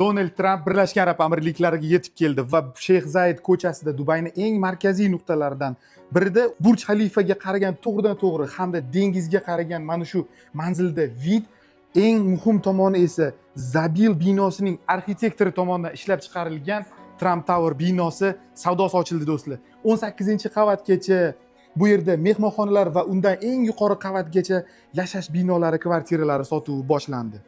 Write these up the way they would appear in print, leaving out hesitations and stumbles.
Donald Tramp Birlashgan Arab Amirliklariga yetib keldi va Sheyx Zayed ko'chasida, Dubayni eng markaziy nuqtalaridan birida, Burj Xalifaga qaragan to'g'ridan to'g'ri hamda dengizga qaragan mana shu manzilda вид, eng muhim tomoni esa Zabil binosining arxitektori tomonidan ishlab chiqarilgan Trump Tower binosi savdosi ochildi, do'stlar. 18 qavatgacha bu yerda mehmonxonalar va undan eng yuqori qavatgacha yashash binolari, kvartiralari sotuvi boshlandi.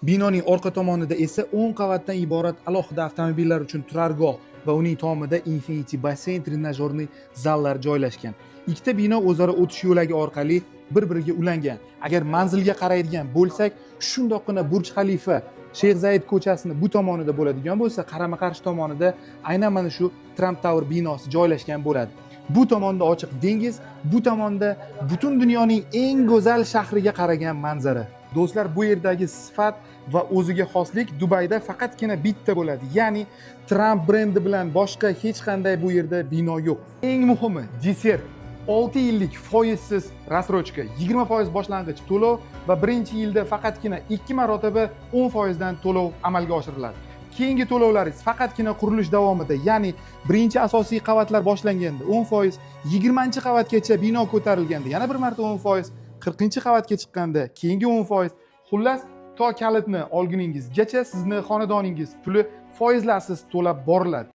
Binoning orqa tomonida esa 10 qavatdan iborat alohida avtomobillar uchun turargoh va uning tomida infinity basseyn, тренажёрный zallar joylashgan. Ikkita bino o'zaro o'tish yo'lagi orqali bir biriga ulangan. Agar manzilga qaraydigan bo'lsak, shundoqqina Burj Xalifa Sheyx Zayed ko'chasini bu tomonida bo'ladigan bo'lsa, qarama qarshi tomonida aynan mana shu Trump Tower binosi joylashgan bo'ladi. Bu tomonda ochiq dengiz, bu tomonda butun dunyoning eng go'zal shahriga qaragan manzara. Do'stlar, bu yerdagi sifat va o'ziga xoslik Dubayda faqatgina bitta bo'ladi, ya'ni Trump brendi bilan boshqa hech qanday bu yerda bino yo'q. Eng muhimi, desert: 6 yillik foizsiz рассрочка, 20% boshlang'ich to'lov va birinchi yilda faqatgina ikki marotaba 10 foizdan to'lov amalga oshiriladi. Keyingi to'lovlaringiz faqatgina qurilish davomida, ya'ni birinchi asosiy qavatlar boshlanganda 10%, 20 qavatgacha bino ko'tarilganda yana bir marta 10%, 40 qavatga chiqqanda keyingi 10%. Xullas, to kalitni olguningizgacha sizni xonadoningiz puli foizlarsiz to'lab boriladi.